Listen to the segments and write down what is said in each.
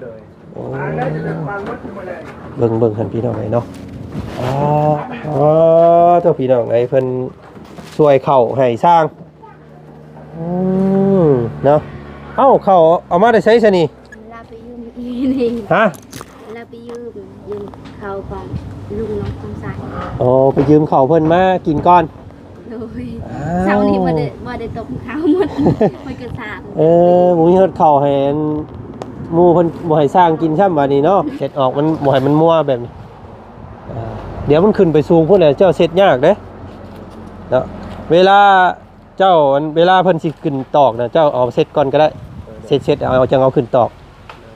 ໂອ້ ເບິ່ງ ເບິ່ງຫັ້ນພີ່ນ້ອງເອີຍເນາະ. ອໍ ອໍ ໂທ້ ພີ່ນ້ອງເອີຍ ເພິ່ນຊ່ວຍເຂົ້າໃຫ້ຊ່າງ. ອືມ ເນາະ. ເອົ້າ ເຂົ້າເອົາມາແຕ່ໃສຊະນີ້? ລາວໄປຢືມອີ່ນີ້ ຮະ? ລາວໄປຢືມ ຢືມເຂົ້າຂອງລຸງນ້ອງຄຳໃສ. ອໍ ໄປຢືມເຂົ້າເພິ່ນມາກິນກ່ອນ. ໂດຍ ອ້າວ ເຊົ້ານີ້ບໍ່ໄດ້ ບໍ່ໄດ້ຕົ້ມເຂົ້າໝົດ ໝົດກະຊາມ. ເອີ ບໍ່ມີຮອດເຂົ້າໃຫ້ອັນໝູ່ເພິ່ນ ບໍ່ໃຫ້ຊ່າງກິນຊ້ຳບາດນີ້ເນາະ. ເຊັດອອກ ມັນບໍ່ໃຫ້ມັນມົວແບບນີ້. ອ່າ ດຽວມັນຂຶ້ນໄປສູງພຸ້ນແຫຼະ ເຈົ້າເຊັດຍາກເດ້ເນາະ. ເວລາເຈົ້າ ອັນ ເວລາເພິ່ນຊິຂຶ້ນຕອກນະ ເຈົ້າເອົາເຊັດກ່ອນກໍໄດ້. ເຊັດ ເຊັດເອົາ ຈັ່ງເອົາຂຶ້ນຕອກ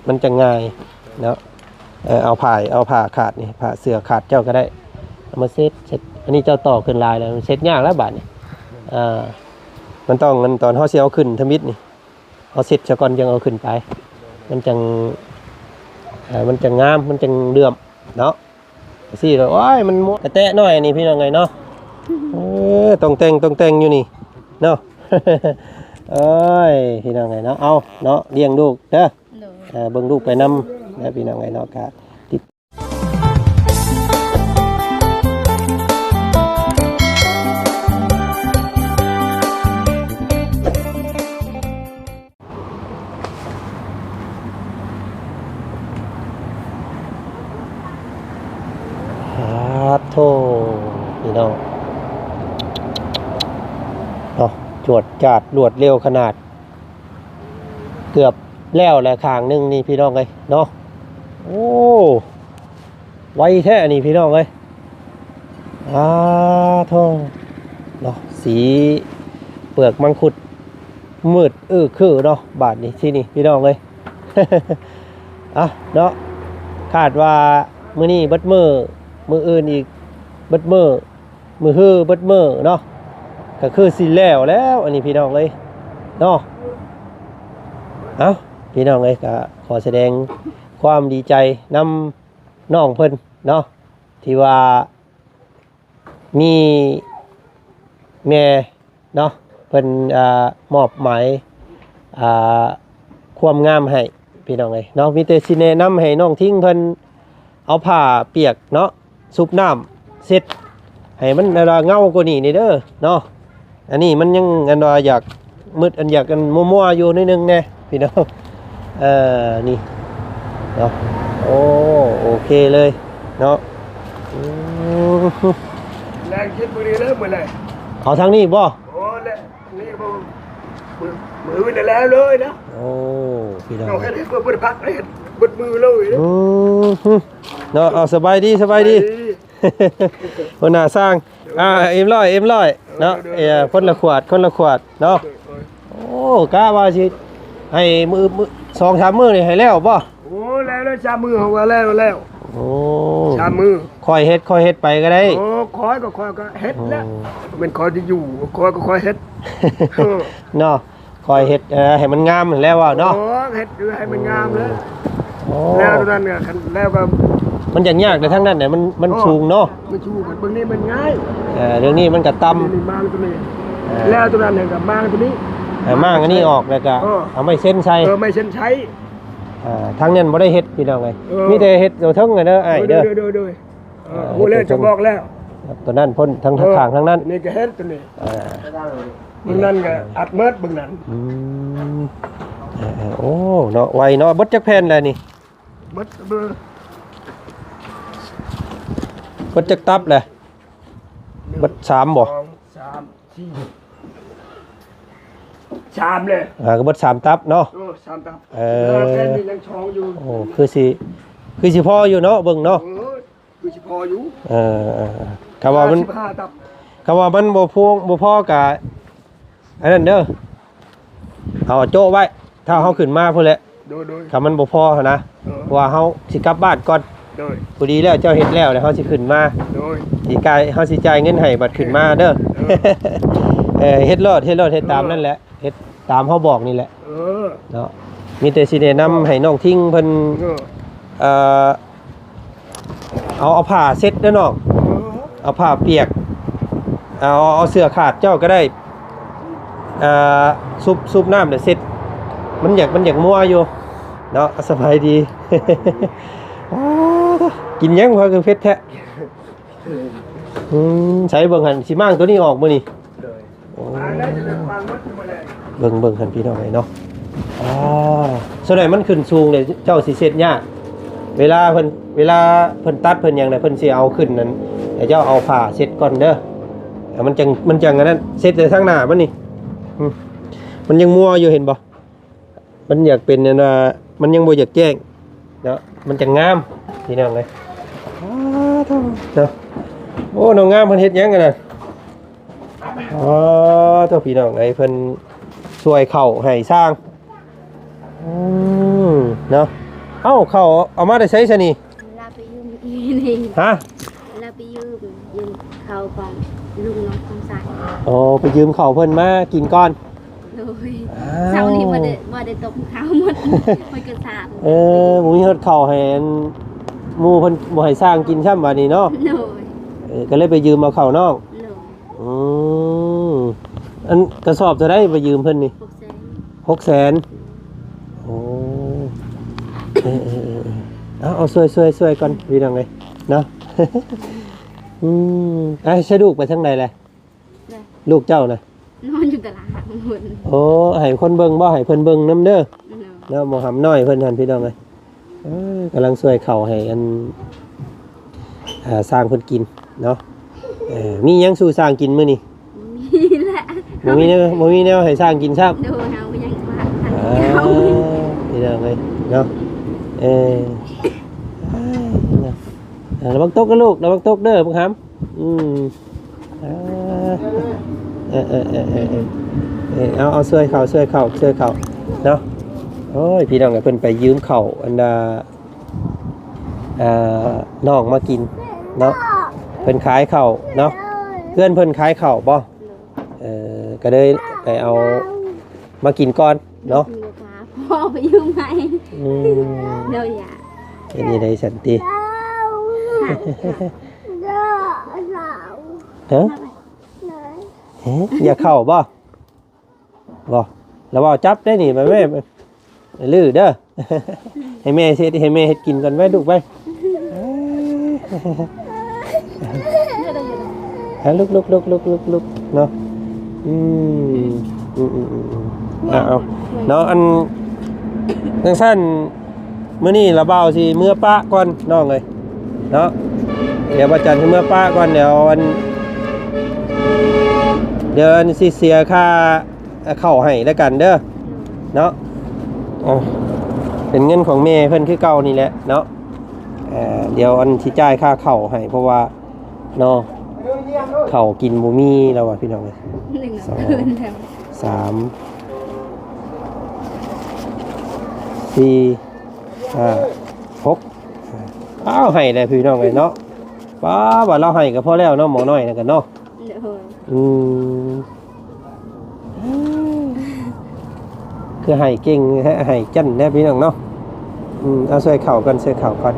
ມັນຈະງ່າຍເນາະ. ເອີ ເອົາຜ້າ ເອົາຜ້າຂາດນີ້ ຜ້າເສື້ອຂາດເຈົ້າກໍໄດ້ ເອົາມາເຊັດ ເຊັດ. ອັນນີ້ເຈົ້າຕອກຂຶ້ນຫຼາຍແລ້ວ ເຊັດຍາກແລ້ວບາດນີ້. ອ່າ ມັນຕ້ອງ ອັນ ຕອນເຮົາຊິເອົາຂຶ້ນທຳອິດນີ້ ເຮົາເຊັດຊະກ່ອນ ຈັ່ງເອົາຂຶ້ນໄປ ມັນຈັ່ງ ເອີ ມັນຈັ່ງງາມ ມັນຈັ່ງເຫຼື້ອມເນາະ. ຊີ້ແລ້ວ ໂອ້ຍ ມັນມົວ ແຕະໆໜ້ອຍນີ້ ພີ່ນ້ອງເອີຍເນາະ. ເອີ ຕ້ອງແຕ່ງ ຕ້ອງແຕ່ງຢູ່ນີ້ເນາະ. ໂອ້ຍ ພີ່ນ້ອງເອີຍເນາະ. ເອົາເນາະ ລ້ຽງລູກເດີ. ໂດຍ ເອີ ເບິ່ງລູກໄປນຳນະ ພີ່ນ້ອງເອີຍເນາະ. ກະຕິດ ປາດໂທ້ ພີ່ນ້ອງເນາະ ຈວດຈາດລວດເລັວຂະໜາດ. ເກືອບແລ້ວແຫຼະຂ້າງໜຶ່ງນີ້ ພີ່ນ້ອງເອີຍເນາະ. ໂອ້ ໄວແທ້ອັນນີ້ ພີ່ນ້ອງເອີຍ. ອາໂທ້ ເນາະ ສີເປືອກມັງຄຸດມືດອື້ອຄືເນາະ ບາດນີ້ ທີ່ນີ້ ພີ່ນ້ອງເອີຍ. ອ່ະ ເນາະ ຄາດວ່າມື້ນີ້ເບິດມື້ ມື້ອື່ນອີກເບິດມື້ ມື້ຮືເບິດມື້ເນາະ ກໍຄືຊິແລ້ວແລ້ວອັນນີ້ ພີ່ນ້ອງເອີຍເນາະ. ເອົ້າ ພີ່ນ້ອງເອີຍ ກໍຂໍສະແດງຄວາມດີໃຈນຳນ້ອງເພິ່ນເນາະ ທີ່ວ່າມີແມ່ ເນາະ ເພິ່ນ ອ່າ ມອບໝາຍ ອ່າ ຄວາມງາມໃຫ້ ພີ່ນ້ອງເອີຍເນາະ. ມີແຕ່ຊິແນະນຳໃຫ້ນ້ອງທິງເພິ່ນເອົາຜ້າປຽກເນາະ ຊຸບນ້ຳເຊັດໃຫ້ມັນ ອັນວ່າ ເງົາກວ່ານີ້ແດ່ເດີເນາະ. ອັນນີ້ມັນຍັງ ອັນວ່າ ຢາກມືດ ອັນຢາກ ອັນມົວໆຢູ່ໜ້ອຍໜຶ່ງແດ່ ພີ່ນ້ອງ. ເອີ ນີ້ເນາະ ໂອ້ ໂອເຄເລີຍເນາະ. ອືມ ແລງຄິດມື້ນີ້ເລີຍ ມື້ແລງ ເອົາທາງນີ້ບໍ່? ໂອ້ ແລະ ນີ້ບໍ່ ມື້ ມື້ອື່ນແລ້ວເລີຍນະ. ໂອ້ ພີ່ນ້ອງ ເຮົາເຮັດ ເຮັດບໍ່ໄດ້ພັກ ເຮັດເບິດມື້ເລີຍ. ອືມ ເນາະ ເອົາ ສະບາຍດີ ສະບາຍດີ ສະບາຍດີ ຫົວໜ້າຊ່າງ. ອ່າ ເອັມຮ້ອຍ ເອັມຮ້ອຍເນາະ. ເອີ ຄົນລະຂວດ ຄົນລະຂວດເນາະ. ໂອ້ ກະວ່າຊິໃຫ້ມື້ ມື້ ສອງສາມມື້ນີ້ໃຫ້ແລ້ວບໍ່? ໂອ້ ແລ້ວ ແລ້ວ ສາມມື້ເຮົາວ່າແລ້ວ ແລ້ວ. ໂອ້ ສາມມື້ ຄ່ອຍເຮັດ ຄ່ອຍເຮັດໄປກໍໄດ້. ໂອ້ ຄ່ອຍກໍຄ່ອຍກໍເຮັດແລ້ວ. ໂອ້ ແມ່ນຄ່ອຍທີ່ຢູ່ ຄ່ອຍກໍຄ່ອຍເຮັດ ເອີ ເນາະ. ຄ່ອຍເຮັດ ເອີ ໃຫ້ມັນງາມຫັ້ນແຫຼະເວົ້າເນາະ. ໂອ້ ເຮັດໃຫ້ມັນງາມເລີຍ. ໂອ້ ແລ້ວຕົວນັ້ນກໍ ແລ້ວກໍ ມັນຢາກຍາກແຕ່ທາງນັ້ນນະ ມັນ ມັນ ໂອ້ ສູງເນາະ. ມັນສູງ ເບິ່ງນີ້ມັນງ່າຍ. ເອີ ເລື່ອງນີ້ມັນກໍຕ່ຳ ນີ້ມາງຕົວນີ້. ເອີ ແລ້ວຕົວນັ້ນກໍມາງຕົວນີ້. ເອີ ມາງອັນນີ້ອອກ ແລ້ວກໍ ເອີ ເອົາໄມ້ເຊັນໃສ່. ເອີ ໄມ້ເຊັນໃສ່. ອ່າ ທາງນັ້ນບໍ່ໄດ້ເຮັດ ພີ່ນ້ອງເອີຍ. ເອີ ມີແຕ່ເຮັດຕົວເທິງຫັ້ນເດີ ອ້າຍເດີ. ໂດຍ ໂດຍ ໂດຍ ເອີ ເອີ ຮູ້ແລ້ວ ຈະບອກແລ້ວ ຕົວນັ້ນພົ້ນ ທາງ ເອີ ຂ້າງທາງນັ້ນ ນີ້ກໍເຮັດຕົວນີ້. ອ່າ ເບິ່ງນັ້ນກໍອັດເໝິດ ເບິ່ງນັ້ນ. ອືມ ເອີ ເອີ ໂອ້ ເນາະ ໄວເນາະ. ເບິດຈັກແຜ່ນແລ້ວນີ້? ເບິດ ເບິດ ເບິດຈັກຕັບແລ້ວ? ເບິດສາມບໍ່? ສອງ ສາມ ສີ່ ສາມແລ້ວ. ອ່າ ກໍເບິດສາມຕັບເນາະ. ເອີ ສາມຕັບ. ເອີ ແຜ່ນນີ້ຍັງສອງຢູ່. ໂອ້ ຄືຊິ ຄືຊິພໍຢູ່ເນາະ ເບິ່ງເນາະ. ເອີ ຄືຊິພໍຢູ່. ເອີ ເອີ ເອີ ຄຳວ່າມັນ ຫ້າສິບຫ້າຕັບ ຄຳວ່າມັນບໍ່ພຽງ ບໍ່ພໍກະ ອັນນັ້ນເດີ ເອົາໂຈະໄວ້ ຖ້າເຮົາຂຶ້ນມາພຸ້ນແຫຼະ. ໂດຍ ໂດຍ ຖ້າມັນບໍ່ພໍຫັ້ນນະ. ເອີ ເພາະວ່າເຮົາຊິກັບບ້ານກ່ອນ. ໂດຍ ພໍດີແລ້ວ ເຈົ້າເຮັດແລ້ວ ແລ້ວເຮົາຊິຂຶ້ນມາ. ໂດຍ ຊິກາຍ ເຮົາຊິຈ່າຍເງິນໃຫ້ບັດຂຶ້ນມາເດີ. ເອີ ເອີ ເຮັດໂລດ ເຮັດໂລດ ເຮັດຕາມນັ້ນແຫຼະ ເອີ ເຮັດຕາມເຮົາບອກນີ້ແຫຼະ. ເອີ ເນາະ ມີແຕ່ຊິແນະນຳໃຫ້ນ້ອງທິງເພິ່ນ ເອີ ເອີ ເອົາ ເອົາຜ້າເຊັດເດີນ້ອງ. ເອີ ເອົາຜ້າປຽກ ເອົາ ເອົາເສື້ອຂາດເຈົ້າກໍໄດ້ ເອີ ຊຸບ ຊຸບນ້ຳແລ້ວເຊັດ. ມັນຢາກ ມັນຢາກມົວຢູ່. ເນາະ ສະບາຍດີ. ອ້າ ກິນຫຍັງພາກັນເຜັດແທ້? ອືມ ໃສເບິ່ງຫັ້ນ ຊິມ້າງໂຕນີ້ອອກມື້ນີ້. ໂອ້ ເບິ່ງ ເບິ່ງຫັ້ນພີ່ນ້ອງເອີຍເນາະ. ອ່າ ສ່ວນໃຫຍ່ມັນຂຶ້ນສູງເດ້ ເຈົ້າຊິເຊັດຍາກ. ເວລາເພິ່ນ ເວລາເພິ່ນຕັດເພິ່ນຫຍັງນະ ເພິ່ນຊິເອົາຂຶ້ນນັ້ນ ໃຫ້ເຈົ້າເອົາຜ້າເຊັດກ່ອນເດີ. ອ່າ ມັນຈັ່ງ ມັນຈັ່ງອັນນັ້ນ ເຊັດແຕ່ທາງໜ້າມັນນີ້. ອືມ ມັນຍັງມົວຢູ່ ເຫັນບໍ່? ມັນຢາກເປັນອັນວ່າ ມັນຍັງບໍ່ຢາກແຈ້ງເນາະ ມັນຈະງາມພີ່ນ້ອງເອີຍ. ອ້າ ເນາະ ໂອ້ ນ້ອງງາມເພິ່ນເຮັດຫຍັງກັນນະ? ອໍ ໂທ້ ພີ່ນ້ອງເອີຍ ເພິ່ນຊ່ວຍເຂົ້າໃຫ້ຊ່າງ. ອືມ ເນາະ ເອົ້າ ເຂົ້າເອົາມາແຕ່ໃສຊະນີ້? ລາວໄປຢືມອີ່ນີ້ ຮະ? ລາວໄປຢືມ ຢືມເຂົ້າຂອງລຸງນ້ອງຄຳໃສ. ອໍ ໄປຢືມເຂົ້າເພິ່ນມາກິນກ່ອນ. ໂດຍ ອ້າວ ເຊົ້ານີ້ບໍ່ໄດ້ ບໍ່ໄດ້ຕົກເຂົ້າໝົດ ເພິ່ນກໍສາດ. ເອີ ບໍ່ມີຮອດເຂົ້າໃຫ້ອັນໝູ່ເພິ່ນ ບໍ່ໃຫ້ຊ່າງກິນຊ້ຳບາດນີ້ເນາະ. ໂດຍ ເອີ ກໍເລີຍໄປຢືມເອົາເຂົ້ານ້ອງ. ໂດຍ ອືມ ອັນກະສອບເທົ່າໃດໄປຢືມເພິ່ນນີ້? ຫົກແສນ. ໂອ້ ເອີໆໆ ເອົາ ເອົາ ຊ່ວຍໆໆກ່ອນພີ່ນ້ອງເອີຍເນາະ. ອືມ ອ້າຍ ສະດຸກໄປທາງໃດແຫຼະ? ນະ ລູກເຈົ້ານະ? ນອນຢູ່ຕະຫຼາດພຸ້ນ. ໂອ້ ໃຫ້ຄົນເບິ່ງບໍ່? ໃຫ້ເພິ່ນເບິ່ງນຳເດີ. ໂດຍ ເນາະ ໝໍຫຳນ້ອຍເພິ່ນຫັ້ນ ພີ່ນ້ອງເອີຍ. ເອີ ກຳລັງຊ່ວຍເຂົ້າໃຫ້ອັນ ອ່າ ຊ່າງເພິ່ນກິນເນາະ. ເອີ ມີຫຍັງສູ່ຊ່າງກິນມື້ນີ້? ບໍ່ມີແຫຼະ ບໍ່ມີແນວ ບໍ່ມີແນວໃຫ້ຊ່າງກິນຊ້ຳ. ໂດຍ ເຮົາຍັງວ່າ ອ່າ ພີ່ນ້ອງເອີຍເນາະ. ເອີ ເອີ ລະວັງຕົກເດີລູກ ລະວັງຕົກເດີບັກຫຳ. ອືມ ເອີ ເອີ ເອົາ ເອົາ ຊ່ວຍເຂົາ ຊ່ວຍເຂົາ ຊ່ວຍເຂົາເນາະ. ໂອ້ຍ ພີ່ນ້ອງເອີຍ ເພິ່ນໄປຢືມເຂົ້າອັນດາ ອ່າ ນ້ອງມາກິນເນາະ. ເພິ່ນຂາຍເຂົ້າເນາະ ເພື່ອນເພິ່ນຂາຍເຂົ້າບໍ່? ເອີ ກໍເລີຍໄປເອົາມາກິນກ່ອນເນາະ. ບໍ່ພາພໍ່ໄປຢູ່ໃໝ່. ອືມ ໂດຍ ເຮັດຈັ່ງໃດຊັ້ນຕິ? ຮະ? ເອີ ຢາກເຂົ້າບໍ່? ບໍ່ ລະເວົ້າຈັບໄດ້ນີ້ ແມ່ ລືເດີ ໃຫ້ແມ່ເຮັດ ໃຫ້ແມ່ເຮັດກິນກ່ອນໄວ້ລູກໄວ້. ເອີ ລຸກໆໆໆໆເນາະ. ອືມ ອືມໆໆໆ ເອົາ ເອົາເນາະ. ອັນ ຈັ່ງຊັ້ນ ມື້ນີ້ລະບ່າວຊິເມືອປະກ່ອນນ້ອງເອີຍເນາະ. ດຽວບ່າວຈັນຊິເມືອປະກ່ອນ ດຽວອັນ ດຽວອັນຊິເສຍຄ່າເຂົ້າໃຫ້ແລ້ວກັນເດີເນາະ. ເອົາ ເປັນເງິນຂອງແມ່ເພິ່ນຄືເກົ່ານີ້ແຫຼະເນາະ. ເອີ ດຽວອັນຊິຈ່າຍຄ່າເຂົ້າໃຫ້ ເພາະວ່າ ເນາະ ເຂົ້າກິນບໍ່ມີແລ້ວວ່າ ພີ່ນ້ອງເອີຍ. ສອງ ສາມ ສີ່ ຫ້າ ຫົກ ອ້າວ ໃຫ້ແລ້ວພີ່ນ້ອງເອີຍເນາະ. ປ້າ ວ່າລາວໃຫ້ກໍພໍແລ້ວເນາະ ໝໍນ້ອຍນັ້ນກໍເນາະ. ໂດຍ ອືມ ຄືໃຫ້ເກັ່ງແທ້ ໃຫ້ຈັ້ນແທ້ພີ່ນ້ອງເນາະ. ອືມ ເອົາ ຊ່ວຍເຂົ້າກ່ອນ ຊ່ວຍເຂົ້າກ່ອນ.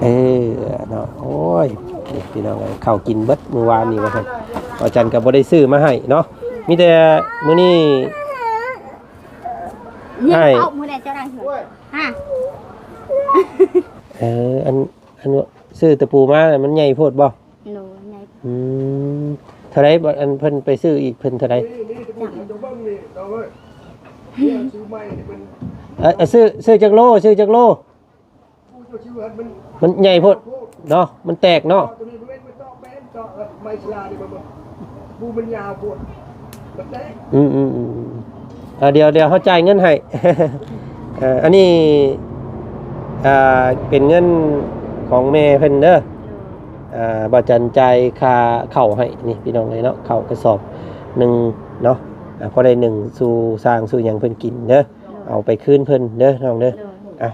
ເອີ ເນາະ ໂອ້ຍ ພີ່ນ້ອງເອີຍ ເຂົ້າກິນເບິດມື້ວານນີ້ວ່າຊັ້ນ. ອາຈານກໍບໍ່ໄດ້ຊື້ມາໃຫ້ເນາະ ມີແຕ່ມື້ນີ້ໃຫ້. ເອີ ອັນ ອັນຊື້ຕະປູມາມັນໃຫຍ່ໂພດບໍ່? ໂດຍ ໃຫຍ່. ອືມ ເທົ່າໃດ? ອັນເພິ່ນໄປຊື້ອີກ ເພິ່ນເທົ່າໃດ? ເອີ ຊື້ ຊື້ຈັກໂລ? ຊື້ຈັກໂລ? ມັນໃຫຍ່ໂພດເນາະ ມັນແຕກເນາະ. ອືມໆໆ ອ່າ ດຽວ ດຽວເຮົາຈ່າຍເງິນໃຫ້. ເອີ ອັນນີ້ ອ່າ ເປັນເງິນຂອງແມ່ເພິ່ນເດີ. ອ່າ ບ່າວຈັນຈ່າຍຄ່າເຂົ້າໃຫ້ນີ້ ພີ່ນ້ອງເອີຍເນາະ ເຂົ້າກະສອບໜຶ່ງເນາະ. ອ່າ ພໍໄດ້ໜຶ່ງສູ່ຊ່າງສູ່ຫຍັງເພິ່ນກິນເດີ. ເອົາໄປຄືນເພິ່ນເດີນ້ອງເດີ. ເອົາ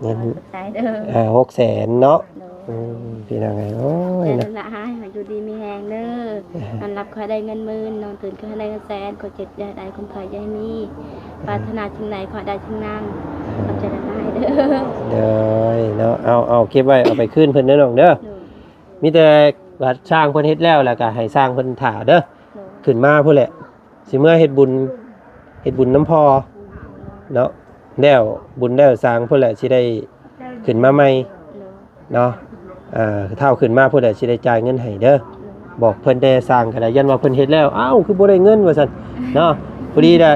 ເງິນ ຂອບໃຈເດີ ອ່າ ຫົກແສນເນາະ. ໂດຍ ອືມ ພີ່ນ້ອງເອີຍ ໂອ້ຍ ແຕ່ ເນາະ ລະໃຫ້ຢູ່ດີມີແຮງເດີ. ນອນຫຼັບຂໍໃຫ້ໄດ້ເງິນໝື່ນ ນອນຕື່ນຂໍໃຫ້ໄດ້ເງິນແສນ ຄວາມເຈັບຢ່າໃຫ້ໄດ້ ຄວາມໄຂ້ຢ່າໃຫ້ມີ ປາດຖະໜາສິ່ງໃດຂໍໃຫ້ໄດ້ສິ່ງນັ້ນ. ຂອບໃຈຫຼາຍໆເດີ. ໂດຍ ເນາະ ເອົາ ເອົາເກັບໄວ້ ເອົາໄປຄືນເພິ່ນເດີນ້ອງເດີ. ໂດຍ ມີແຕ່ວ່າຊ່າງເພິ່ນເຮັດແລ້ວ ແລ້ວກໍໃຫ້ຊ່າງເພິ່ນຖ້າເດີ. ໂດຍ ຂຶ້ນມາພຸ້ນແຫຼະ ຊິເມືອເຮັດບຸນ ເຮັດບຸນນຳພໍ່ເນາະ ແລ້ວບຸນແລ້ວສາງພຸ້ນແຫຼະ ຊິໄດ້ຂຶ້ນມາໃໝ່ເນາະ. ເອີ ທ້າວຂຶ້ນມາພຸ້ນແຫຼະ ຊິໄດ້ຈ່າຍເງິນໃຫ້ເດີ. ບອກເພິ່ນແດ່ ສ້າງກໍໄດ້ ຢ້ານວ່າເພິ່ນເຮັດແລ້ວ ອ້າວ ຄືບໍ່ໄດ້ເງິນວ່າຊັ້ນເນາະ. ພໍດີລະ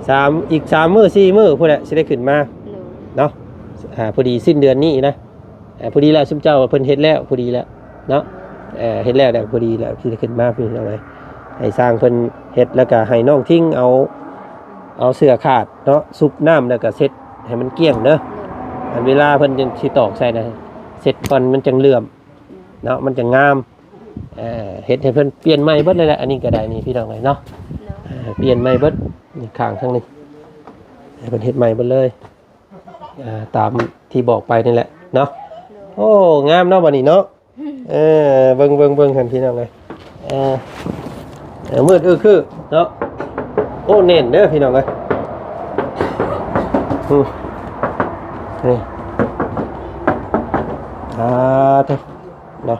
ສາມ ອີກສາມມື້ສີ່ມື້ພຸ້ນແຫຼະ ຊິໄດ້ຂຶ້ນມາເນາະ. ອ່າ ພໍດີສິ້ນເດືອນນີ້ນະ. ອ່າ ພໍດີແລ້ວ ຊຸມເຈົ້າວ່າເພິ່ນເຮັດແລ້ວ ພໍດີແລ້ວເນາະ. ເອີ ເຮັດແລ້ວ ແລ້ວພໍດີແລ້ວ ຊິໄດ້ຂຶ້ນມາພີ່ນ້ອງເອີຍ. ໃຫ້ຊ່າງເພິ່ນເຮັດ ແລ້ວກະໃຫ້ນ້ອງທິງເອົາ ເອົາເສື້ອຂາດເນາະ ຊຸບນ້ຳ ແລ້ວກະເຊັດໃຫ້ມັນກ້ຽງເດີ. ອັນເວລາເພິ່ນຈັ່ງຊິຕອກໃສ່ນະ ເຊັດກ່ອນ ມັນຈັ່ງເຫຼື້ອມເນາະ ມັນຈັ່ງງາມ. ເອີ ເຮັດໃຫ້ເພິ່ນປ່ຽນໃໝ່ເບິດເລີຍແຫຼະ. ອັນນີ້ກະໄດ້ນີ້ພີ່ນ້ອງເອີຍເນາະ. ເອີ ປ່ຽນໃໝ່ເບິດ ນີ້ຂ້າງທາງນີ້ ໃຫ້ເພິ່ນເຮັດໃໝ່ເບິດເລີຍ. ອ່າ ຕາມທີ່ບອກໄປນີ້ແຫຼະເນາະ. ໂອ້ ງາມເນາະ ບັດນີ້ເນາະ. ເອີ ເບິ່ງ ເບິ່ງ ເບິ່ງຫັ້ນພີ່ນ້ອງເອີຍ. ເອີ ເອີ ມືດອຶກຄືເນາະ. ໂອ້ ແໜ້ນເດີພີ່ນ້ອງເອີຍ. ອືມ ນີ້ ອ່າ ໂທ້ ເນາະ.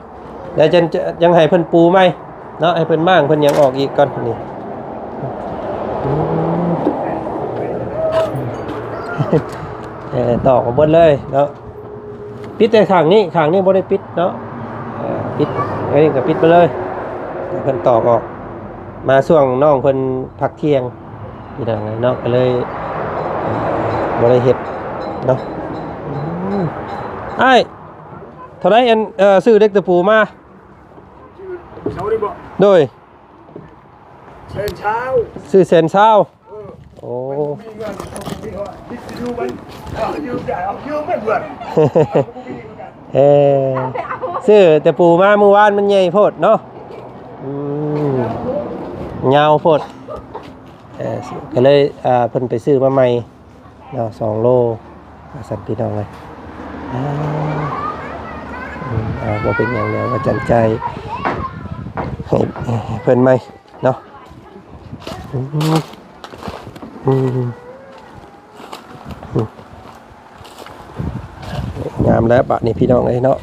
ແລ້ວຈັ່ງ ຈັ່ງໃຫ້ເພິ່ນປູໃໝ່ເນາະ ໃຫ້ເພິ່ນມ້າງເພິ່ນຫຍັງອອກອີກກ່ອນນີ້. ເອີ ຕອກມາເບິດເລີຍເນາະ. ປິດແຕ່ຂ້າງນີ້ ຂ້າງນີ້ບໍ່ໄດ້ປິດເນາະ. ເອີ ປິດ ອັນນີ້ກໍປິດໄປເລີຍ ໃຫ້ເພິ່ນຕອກອອກ. ມາຊ່ວງນ້ອງເພິ່ນພັກທ່ຽງພີ່ນ້ອງເອີຍເນາະ ກໍເລີຍ ເອີ ບໍ່ໄດ້ເຮັດເນາະ. ອືມ ອ້າຍ ເທົ່າໃດ ອັນ ເອີ ຊື້ເຫຼັກຕະປູມາ? ເຂົານີ້ບໍ່? ໂດຍ ແສນຊາວ ຊື້ແສນຊາວ. ເອີ ໂອ້ ມັນບໍ່ມີເງິນ ມັນບໍ່ມີເງິນ ຕິດຢູ່ມັນ ເອົາຢືມໄດ້ ເອົາຢືມໄດ້ເພິ່ນ ເອີ ຊື້ຕະປູມາມື້ວານມັນໃຫຍ່ໂພດເນາະ. ອືມ ຍາວໂພດ. ເອີ ກໍເລີຍ ເອີ ເພິ່ນໄປຊື້ມາໃໝ່ ເນາະ ສອງໂລວ່າຊັ້ນພີ່ນ້ອງເອີຍ. ອ່າ ອືມ ອ່າ ບໍ່ເປັນຫຍັງແລ້ວ ວ່າຈັ່ງໃຈໃຫ້ ໃຫ້ເພິ່ນໃໝ່ເນາະ. ອືມ ອືມ ອືມ ງາມແລ້ວບາດນີ້ພີ່ນ້ອງເອີຍເນາະ.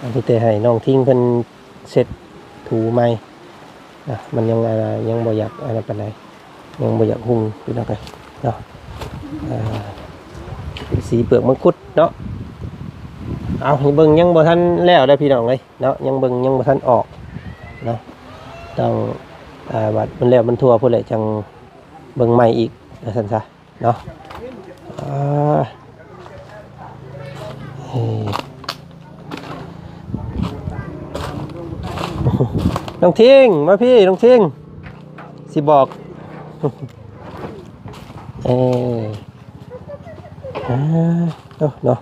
ອັນນີ້ແຕ່ໃຫ້ນ້ອງທິງເພິ່ນ ເຊັດຖູໃໝ່ນະ. ມັນຍັງ ອ່າ ຍັງບໍ່ຢາກອັນນັ້ນປານໃດ ຍັງບໍ່ຢາກຫຸ່ງພີ່ນ້ອງເອີຍເນາະ. ອ່າ ເປັນສີເປືອກມັງຄຸດເນາະ. ເອົາ ໃຫ້ເບິ່ງ ຍັງບໍ່ທັນແລ້ວເດີພີ່ນ້ອງເອີຍເນາະ ຍັງເບິ່ງ ຍັງບໍ່ທັນອອກເນາະ. ຕ້ອງ ອ່າ ບັດມັນແລ້ວມັນທົ່ວພຸ້ນແຫຼະ ຈັ່ງເບິ່ງໃໝ່ອີກວ່າຊັ້ນຊະ. ເນາະ ອ່າ ເອີ ນ້ອງທິງ ມາພີ້ ນ້ອງທິງ ຊິບອກ ເອີ ອ່າ ເນາະ ເນາະ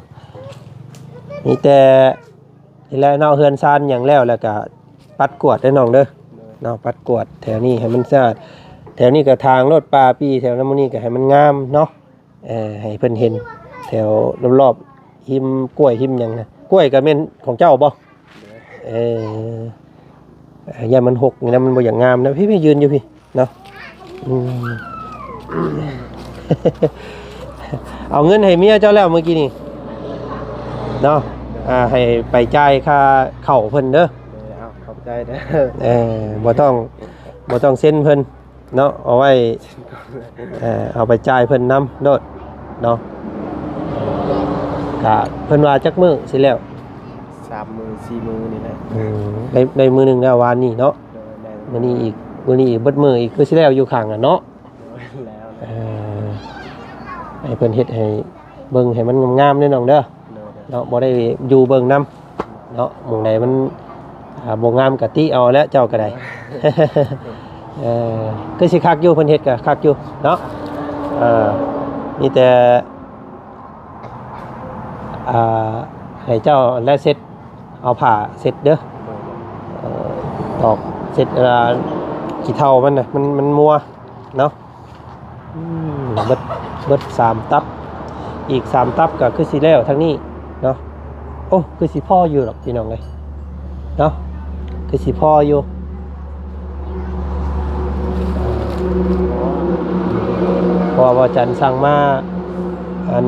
ມີແຕ່ ນີ້ແຫຼະເນາະ ເຮືອນຊານຫຍັງແລ້ວ ແລ້ວກະປັດກວາດເດີນ້ອງເດີ ໂດຍ ເນາະ ປັດກວາດແຖວນີ້ໃຫ້ມັນສະອາດ ແຖວນີ້ກະຖາງໂລດ ປ່າປີແຖວນັ້ນໝູ່ນີ້ກະໃຫ້ມັນງາມເນາະ. ເອີ ໃຫ້ເພິ່ນເຫັນແຖວລອບໆ ຫິມກ້ວຍຫິມຫຍັງນະ. ກ້ວຍກະແມ່ນຂອງເຈົ້າບໍ່? ໂດຍ ເອີ ຢ້ານມັນຫົກນີ້ນະ ມັນບໍ່ຢາກງາມນະ. ພີ້ໆ ຢືນຢູ່ພີ້ ເນາະ ອືມ ເອົາເງິນໃຫ້ເມຍເຈົ້າແລ້ວມື້ກີ້ນີ້ເນາະ ອ່າ ໃຫ້ໄປຈ່າຍຄ່າເຂົ້າເພິ່ນເດີ. ເອີ ເອົາ ຂອບໃຈເດີ. ເອີ ບໍ່ຕ້ອງ ບໍ່ຕ້ອງເຊັນເພິ່ນເນາະ ເອົາໄວ້ ເອີ ເອົາໄປຈ່າຍເພິ່ນນຳໂລດເນາະ. ກະເພິ່ນວ່າຈັກມື້ຊິແລ້ວ? ສາມມື້ສີ່ມື້ນີ້ແຫຼະ. ອືມ ໄດ້ ໄດ້ມື້ໜຶ່ງແລ້ວວານນີ້ເນາະ. ໂດຍ ໄດ້ ມື້ນີ້ອີກ ມື້ນີ້ອີກເບິດມື້ອີກ ຄືຊິແລ້ວຢູ່ຂ້າງນັ້ນເນາະ. ໂດຍ ແລ້ວ ເອີ ໃຫ້ເພິ່ນເຮັດໃຫ້ເບິ່ງໃຫ້ມັນງາມໆເດີນ້ອງເດີ. ໂດຍ ໂດຍ ເນາະ ບໍ່ໄດ້ຢູ່ເບິ່ງນຳເນາະ. ໝ່ອງໃດມັນ ອ່າ ບໍ່ງາມກະຕິເອົາແຫຼະ ເຈົ້າກະໄດ້. ເອີ ຄືຊິຄັກຢູ່ ເພິ່ນເຮັດກະຄັກຢູ່ເນາະ. ເອີ ມີແຕ່ ອ່າ ໃຫ້ເຈົ້າແລະເຊັດ ເອົາຜ້າເຊັດເດີ. ໂດຍ ໂດຍ ເອີ ຕອກເຊັດ ອ່າ ຂີ້ເຖົ້າມັນນະ ມັນ ມັນມົວເນາະ. ອືມ ເບິດ ເບິດສາມຕັບ ອີກສາມຕັບກະຄືຊິແລ້ວທາງນີ້ເນາະ. ໂອ້ ຄືຊິພໍຢູ່ດອກພີ່ນ້ອງເອີຍເນາະ ຄືຊິພໍຢູ່. ເພາະວ່າບ່າວຈັນສັ່ງມາ ອັນ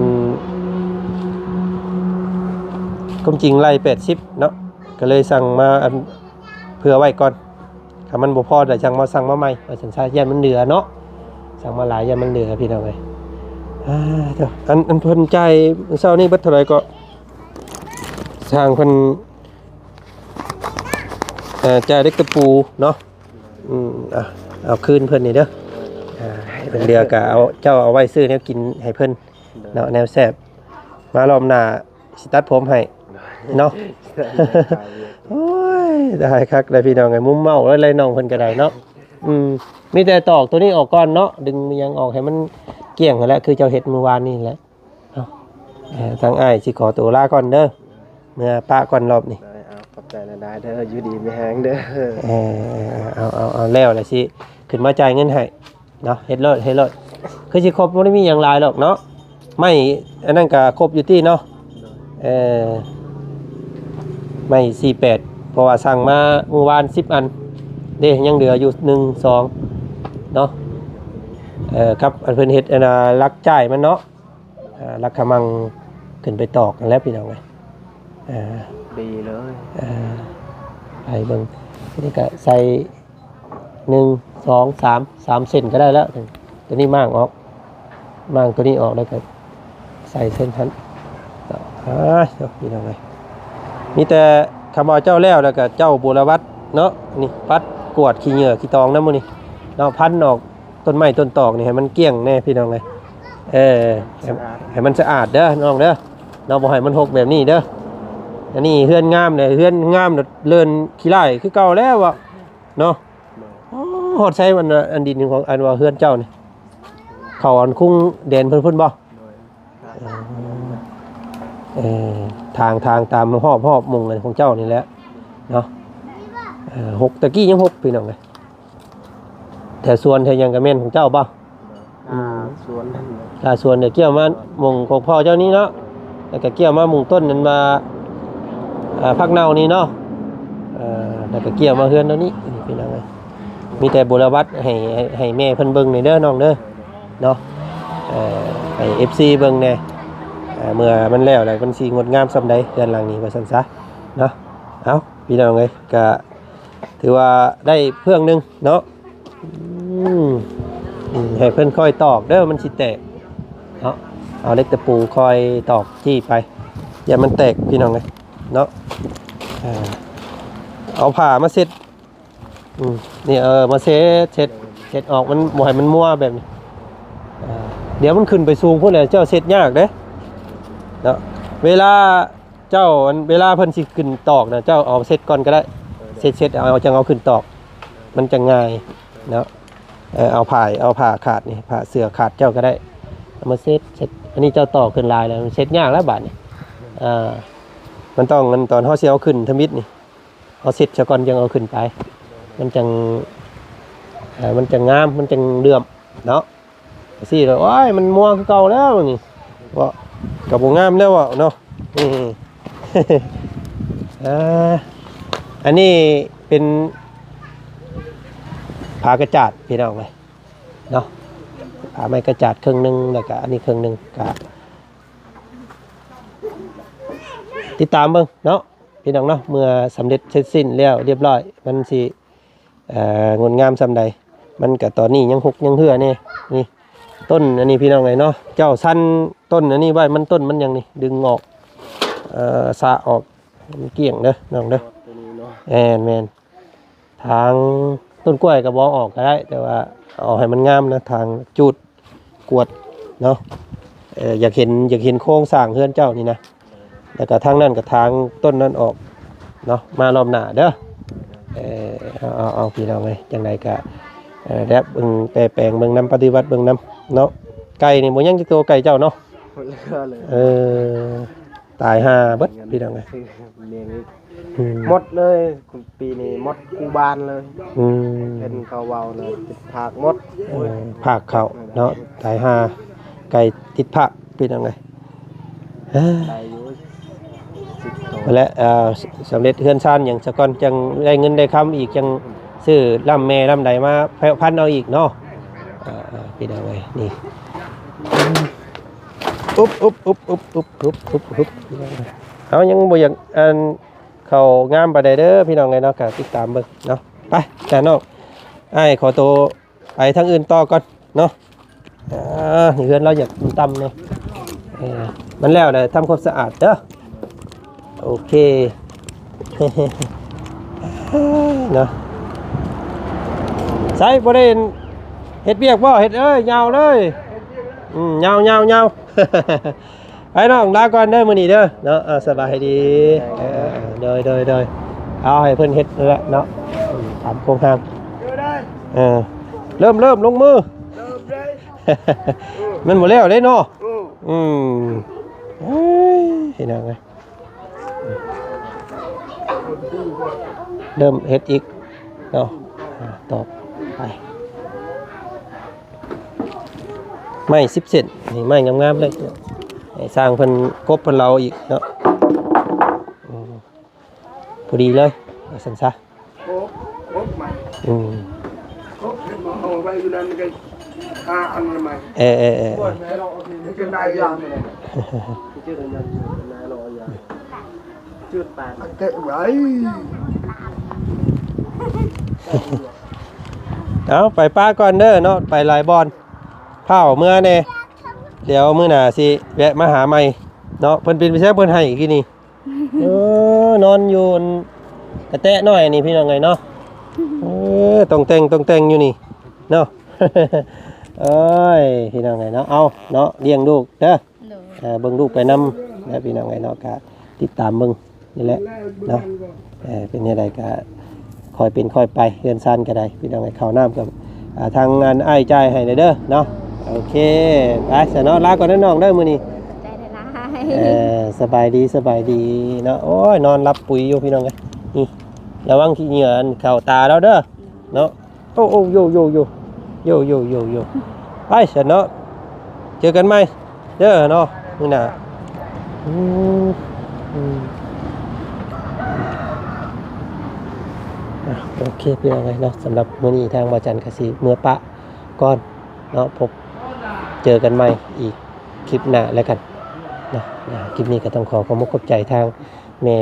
ຄວາມຈິງໄລ່ແປດສິບເນາະ. ກໍເລີຍສັ່ງມາອັນເຜື່ອໄວ້ກ່ອນ ຖ້າມັນບໍ່ພໍແລ້ວຈັ່ງມາສັ່ງມາໃໝ່ ວ່າຊັ້ນຊະ ຢ້ານມັນເຫຼືອເນາະ ສັ່ງມາຫຼາຍຢ້ານມັນເຫຼືອພີ່ນ້ອງເອີຍ. ອ່າ ເຈົ້າ ອັນ ອັນເພິ່ນຈ່າຍມື້ເຊົ້ານີ້ເບິດເທົ່າໃດເກາະ? ຊ່າງເພິ່ນ ເອີ ຈ່າຍເຫຼັກຕະປູເນາະ. ອືມ ອ່ະ ເອົາຄືນເພິ່ນນີ້ເດີ ອ່າ ເພິ່ນເຫຼືອກໍເອົາ ເຈົ້າເອົາໄວ້ຊື້ແນວກິນໃຫ້ເພິ່ນເນາະ ແນວແຊບ. ມາລອບໜ້າຊິຕັດຜົມໃຫ້ເນາະ. ໂອ້ຍ ຕາຍຄັກເລີຍພີ່ນ້ອງເອີຍ ມຸມເມົາເລີຍນ້ອງເພິ່ນກໍໄດ້ເນາະ. ອືມ ມີແຕ່ຕອກໂຕນີ້ອອກກ່ອນເນາະ ດຶງຫຍັງອອກໃຫ້ມັນກ້ຽງຫັ້ນແຫຼະ ຄືເຈົ້າເຮັດມື້ວານນີ້ແຫຼະ. ເອົາ ເອີ ທາງອ້າຍຊິຂໍໂຕລາກ່ອນເດີ ເມືອປະກ່ອນລອບນີ້. ໄດ້ ເອົາ ຂອບໃຈຫຼາຍໆເດີ ຢູ່ດີມີແຮງເດີ. ເອີ ເອົາ ເອົາ ເອົາ ແລ້ວລະຊິຂຶ້ນມາຈ່າຍເງິນໃຫ້ເນາະ. ເຮັດໂລດ ເຮັດໂລດ ຄືຊິຄົບ ບໍ່ໄດ້ມີຫຍັງຫຼາຍດອກເນາະ. ໄມ້ອັນນັ້ນກະຄົບຢູ່ຕິເນາະ. ເອີ ໄມ້ສີ່ແປດ ເພາະວ່າສັ່ງມາມື້ວານສິບອັນເດ້ ຍັງເຫຼືອຢູ່ໜຶ່ງ ສອງເນາະ. ເອີ ກັບອັນເພິ່ນເຮັດອັນນ່າ ຫຼັກຈ່າຍມັນເນາະ. ອ່າ ລັກຂະມັງຂຶ້ນໄປຕອກນັ້ນແຫຼະພີ່ນ້ອງເອີຍ. ອ່າ ດີເລີຍ. ອ່າ ໄປເບິ່ງ ທີນີ້ກະໃສ່ໜຶ່ງ ສອງ ສາມ ສາມເສັ້ນກໍໄດ້ແລ້ວ. ໂຕນີ້ມ້າງອອກ ມ້າງໂຕນີ້ອອກ ແລ້ວກໍໃສ່ເສັ້ນຫັ້ນ. ອ່າ ພີ່ນ້ອງເອີຍ ມີແຕ່ຄຳວ່າເຈົ້າແລ້ວ ແລ້ວກໍເຈົ້າບົວລະວັດເນາະ ນີ້ປັດກວາດຂີ້ເຫຍື້ອຂີ້ຕອງນຳມື້ນີ້ເນາະ ພັນອອກ ຕົ້ນໄມ້ຕົ້ນຕອກນີ້ໃຫ້ມັນກ້ຽງແດ່ພີ່ນ້ອງເອີຍ. ເອີ ໃຫ້ ສະອາດ ໃຫ້ມັນສະອາດເດີນ້ອງເດີເນາະ ບໍ່ໃຫ້ມັນຮົກແບບນີ້ເດີ. ອັນນີ້ເຮືອນງາມເດ້ ເຮືອນງາມເລີນຂີ້ລ້າຍຄືເກົ່າແລ້ວເນາະ. ໂອ້ ຮອດໃສມັນ ອັນດິນຂອງ ອັນວ່າເຮືອນເຈົ້ານີ້ ເຂົ້າອັນຄຸ້ງແດນເພິ່ນພຸ້ນບໍ່? ເອີ ເອີ ທາງ ທາງຕາມຮອບ ຮອບມຸງຂອງເຈົ້ານີ້ແຫຼະເນາະ. ເອີ ຮົກ ແຕ່ກີ້ຍັງຮົກພີ່ນ້ອງເອີຍ. ແຖວສວນແຖວຫຍັງກໍແມ່ນຂອງເຈົ້າບໍ່? ອືມ ອ່າ ສວນ ກາສວນ ດຽວກ່ຽວມາໝົງຂອງພໍ່ເຈົ້ານີ້ເນາະ ແລ້ວກໍກ່ຽວມາໝົງຕົ້ນນັ້ນວ່າ ອ່າ ຜັກເນົ່ານີ້ເນາະ. ເອີ ແລ້ວກໍກ່ຽວມາເຮືອນເຮົານີ້ ພີ່ນ້ອງເອີຍ. ມີແຕ່ບົວລະວັດໃຫ້ ໃຫ້ ໃຫ້ແມ່ເພິ່ນເບິ່ງແດ່ເດີນ້ອງເດີເນາະ. ເອີ ໃຫ້ເອັຟຊີເບິ່ງແດ່ ເອີ ເມື່ອມັນແລ້ວແລ້ວມັນຊິງົດງາມສ່ຳໃດເຮືອນຫຼັງນີ້ ວ່າຊັ້ນຊະເນາະ. ເອົາ ພີ່ນ້ອງເອີຍ ກະຖືວ່າໄດ້ເຟື່ອງໜຶ່ງເນາະ. ອືມ ອືມ ໃຫ້ເພິ່ນຄ່ອຍຕອກເດີ ມັນຊິແຕກເນາະ. ເອົາເຫຼັກຕະປູຄ່ອຍຕອກຈີ້ໄປ ຢ່າມັນແຕກພີ່ນ້ອງເອີຍເນາະ. ເອີ ເອົາຜ້າມາເຊັດ ອືມ ນີ້ ເອີ ມາເຊັດ ເຊັດ ເຊັດອອກ ມັນບໍ່ໃຫ້ມັນມົວແບບນີ້. ເອີ ດຽວມັນຂຶ້ນໄປສູງພຸ້ນແຫຼະ ເຈົ້າເຊັດຍາກເດ້ເນາະ. ເວລາ ເຈົ້າ ອັນ ເວລາເພິ່ນຊິຂຶ້ນຕອກນະ ເຈົ້າເອົາເຊັດກ່ອນກໍໄດ້. ເອີ ເຊັດ ເຊັດ ເອົາ ຈັ່ງເອົາຂຶ້ນຕອກ ມັນຈະງ່າຍເນາະ. ເອີ ເອົາຜ້າ ເອົາຜ້າຂາດນີ້ ຜ້າເສື້ອຂາດເຈົ້າກໍໄດ້ ເອົາມາເຊັດ ເຊັດ. ອັນນີ້ເຈົ້າຕອກຂຶ້ນຫຼາຍແລ້ວ ມັນເຊັດຍາກແລ້ວບາດນີ້. ເອີ ມັນຕ້ອງ ອັນ ຕອນເຮົາຊິເອົາຂຶ້ນທຳອິດນີ້ ເຮົາເຊັດຊະກ່ອນ ຈັ່ງເອົາຂຶ້ນໄປ ມັນຈັ່ງ ເອີ ມັນຈັ່ງງາມ ມັນຈັ່ງເຫຼື້ອມເນາະ. ຊີ້ແລ້ວ ໂອ້ຍ ມັນມົວຄືເກົ່າແລ້ວນີ້ ເວົ້າກໍບໍ່ງາມແລ້ວເວົ້າເນາະ. ນີ້ ອ່າ ອັນນີ້ເປັນຜ້າກະຈາດພີ່ນ້ອງເອີຍເນາະ ຜ້າໄມ້ກະຈາດເຄິ່ງໜຶ່ງ ແລ້ວກະອັນນີ້ເຄິ່ງໜຶ່ງ ກະຕິດຕາມເບິ່ງເນາະ ພີ່ນ້ອງເນາະ. ເມື່ອສຳເລັດເສັດສິ້ນແລ້ວຮຽບຮ້ອຍ ມັນຊິ ເອີ ງົດງາມສ່ຳໃດ. ມັນກະຕອນນີ້ຍັງຮົກຍັງເຮື້ອແດ່. ນີ້ ຕົ້ນອັນນີ້ພີ່ນ້ອງເອີຍເນາະ ເຈົ້າຊັ້ນຕົ້ນອັນນີ້ໄວ້ ມັນຕົ້ນມັນຫຍັງນີ້ ດຶງອອກ ເອີ ສະອອກ ມັນກ້ຽງເດີນ້ອງເດີ. ໂຕນີ້ເນາະ ແມ່ນໆ ທາງຕົ້ນກ້ວຍກໍບໍ່ເອົາອອກກໍໄດ້ ແຕ່ວ່າເອົາໃຫ້ມັນງາມນະ ທາງຈູດ ກວດເນາະ. ເອີ ຢາກເຫັນ ຢາກເຫັນໂຄງສ້າງເຮືອນເຈົ້ານີ້ນະ ແລ້ວກໍທາງນັ້ນກໍທາງຕົ້ນນັ້ນອອກເນາະ ມາລອບໜ້າເດີ. ເອີ ເອົາ ເອົາ ເອົາ ພີ່ນ້ອງເອີຍ ຈັ່ງໃດກໍ ເອີ ແລບເບິ່ງ ແປແປງເບິ່ງນຳ ປະຕິບັດເບິ່ງນຳເນາະ. ໄກ່ນີ້ບໍ່ຍັງຈັກໂຕ ໄກ່ເຈົ້າເນາະ? ໝົດແລ້ວເລີຍ. ເອີ ຕາຍຫ່າເບິດພີ່ນ້ອງເອີຍ. ລ້ຽງອີກ ອືມ ໝົດເລີຍ ປີນີ້ໝົດຄູ່ບ້ານເລີຍ. ອືມ ເຫັນເຂົາເວົ້າເລີຍ ຕິດພາກໝົດ. ເອີ ພາກເຂົ້າເນາະ ຕາຍຫ່າ ໄກ່ຕິດພາກພີ່ນ້ອງເອີຍ. ໄດ້ຢູ່ ສິບໂຕ ແລະ ເອີ ສຳເລັດເຮືອນຊານຫຍັງສາກ່ອນ ຈັ່ງໄດ້ເງິນໄດ້ຄຳອີກ ຈັ່ງຊື້ລ້ຳແມ່ລ້ຳໃດມາແພະພັນເອົາອີກເນາະ. ອ່າ ພີ່ນ້ອງເອີຍ ນີ້ ອຸບ ອຸບ ອຸບ ອຸບ ອຸບ ອຸບ ອຸບ ອຸບ ເຮົາຍັງບໍ່ຢາກ ອັນ ເຂົ້າງາມປານໃດເດີພີ່ນ້ອງເອີຍເນາະ ກໍຕິດຕາມເບິ່ງເນາະ. ໄປ ຈ້ານ້ອງ ອ້າຍຂໍໂຕໄປທາງອື່ນຕໍ່ກ່ອນເນາະ. ອ່າ ນີ້ເຮືອນລາວຢາກຕ່ຳໆ ນີ້ ເອີ ມັນແລ້ວແຫຼະ ທຳຄວາມສະອາດເດີ. ໂອເຄ ເນາະ ໃສ ບໍ່ໄດ້ເຮັດວຽກບໍ່? ເຮັດເອີຍ ຍາວເລີຍ ອືມ ຍາວໆໆ. ໄປນ້ອງ ລາກ່ອນເດີມື້ນີ້ເດີເນາະ. ເອີ ສະບາຍດີ ເອີ ໂດຍໆໆ ເອົາໃຫ້ເພິ່ນເຮັດນັ້ນແຫຼະເນາະ ອືມ ຕາມໂຄງຮ່າງ ເອີ ເລີ່ມ ເລີ່ມລົງມື ເລີ່ມເລີຍ ມັນບໍ່ແລ້ວເດ້ເນາະ ອືມ ອືມ ເອີຍ ພີ່ນ້ອງເອີຍ ເລີ່ມເຮັດອີກເນາະ ອ່າ ຕໍ່ໄປ. ໄມ້ສິບເຊັນ ນີ້ໄມ້ງາມໆເລີຍ ໃຫ້ຊ່າງເພິ່ນກົບເພິ່ນເລົາອີກເນາະ ອືມ ພໍດີເລີຍ ວ່າຊັ້ນຊະ ໂອ້ ໂອ້ ໄມ້ ອືມ ໂອ້ ເອົາໄວ້ຢູ່ນັ້ນກໍຫາອັນໃໝ່ ເອີໆໆ ໂອ້ຍ ມັນເປັນຫຼາຍຢ່າງ ເຈົ້າໄດ້ຍັງຢູ່ນານອນຢ່າງ ເກັບໄວ້ ເອົາ ໄປປະກ່ອນເດີເນາະ ໄປຫຼາຍບ່ອນ ພ້າວເມືອແດ່ ດຽວມື້ໜ້າຊິແວະມາຫາໃໝ່ເນາະ. ເພິ່ນເປັນໄປໃສ ເພິ່ນໄຫ້ກີ້ນີ້ ເອີ ນອນຢູ່ອັນກະແຕະນ້ອຍນີ້ ພີ່ນ້ອງເອີຍເນາະ ເອີ ຕ້ອງແຕ່ງ ຕ້ອງແຕ່ງຢູ່ນີ້ເນາະ ໂອ້ຍ ພີ່ນ້ອງເອີຍເນາະ ເອົາເນາະ ລ້ຽງລູກເດີ ໂດຍ ເອີ ເບິ່ງລູກໄປນຳແຫຼະ ພີ່ນ້ອງເອີຍເນາະ ກະຕິດຕາມເບິ່ງນີ້ແຫຼະເນາະ ເອີ ເປັນແນວໃດກະຄ່ອຍເປັນຄ່ອຍໄປ ເຮືອນຊານກະໄດ້ ພີ່ນ້ອງເອີຍ ເຂົ້ານ້ຳກະ ອ່າ ທາງອັນອ້າຍຈ່າຍໃຫ້ເດີເນາະ ໂອເຄ ໄປຊະເນາະ ລາກ່ອນເດີນ້ອງເດີມື້ນີ້ ຂອບໃຈຫຼາຍໆ ເອີ ສະບາຍດີ ສະບາຍດີເນາະ ໂອ້ຍ ນອນຫຼັບປຸຍຢູ່ ພີ່ນ້ອງເອີຍ ນີ້ ລະວັງຂີ້ເຫຍື້ອເຂົ້າຕາລາວເດີເນາະ. ໂອ້ ໂອ້ ໂຢ ໂຢ ໂຢ ໂຢ ໂຢ ໂຢ ໂຢ ໄປຊະເນາະ ເຈີກັນໃໝ່ເດີເນາະ ມື້ໜ້າ ອືມ ອືມ ອ່ະ ໂອເຄ ພີ່ນ້ອງເອີຍເນາະ ສຳລັບມື້ນີ້ທາງບ່າວຈັນກະຊິເມືອປະກ່ອນເນາະ ພົບເຈີກັນໃໝ່ອີກຄລິບໜ້າແລ້ວກັນເນາະ ອ່າ ຄລິບນີ້ກະຕ້ອງຂໍຂອບອົກຂອບໃຈທາງ ແມ່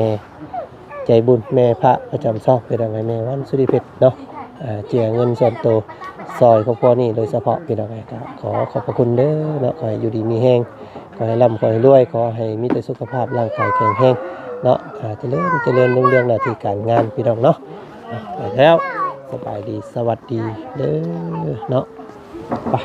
ໃຈບຸນ ແມ່ພະປະຈຳຊ່ອງ ພີ່ນ້ອງເອີຍ ແມ່ວັນສຸລິເພັດເນາະ ເອີ ເຈຍເງິນສ່ວນໂຕຊ່ອຍຄອບຄົວນີ້ໂດຍສະເພາະ ພີ່ນ້ອງເອີຍ ກະຂໍຂອບພະຄຸນເດີເນາະ ຂໍໃຫ້ຢູ່ດີມີແຮງ ຂໍໃຫ້ລ່ຳ ຂໍໃຫ້ລວຍ ຂໍໃຫ້ມີແຕ່ສຸຂະພາບຮ່າງກາຍແຂງແຮງເນາະ ເອີ ຈະເລີນ ຈະເລີນຮຸ່ງເຮືອງໜ້າທີ່ການງານ ພີ່ນ້ອງເນາະ ໄປແລ້ວ ສະບາຍດີ ສະຫວັດດີເດີເນາະ ໄປ.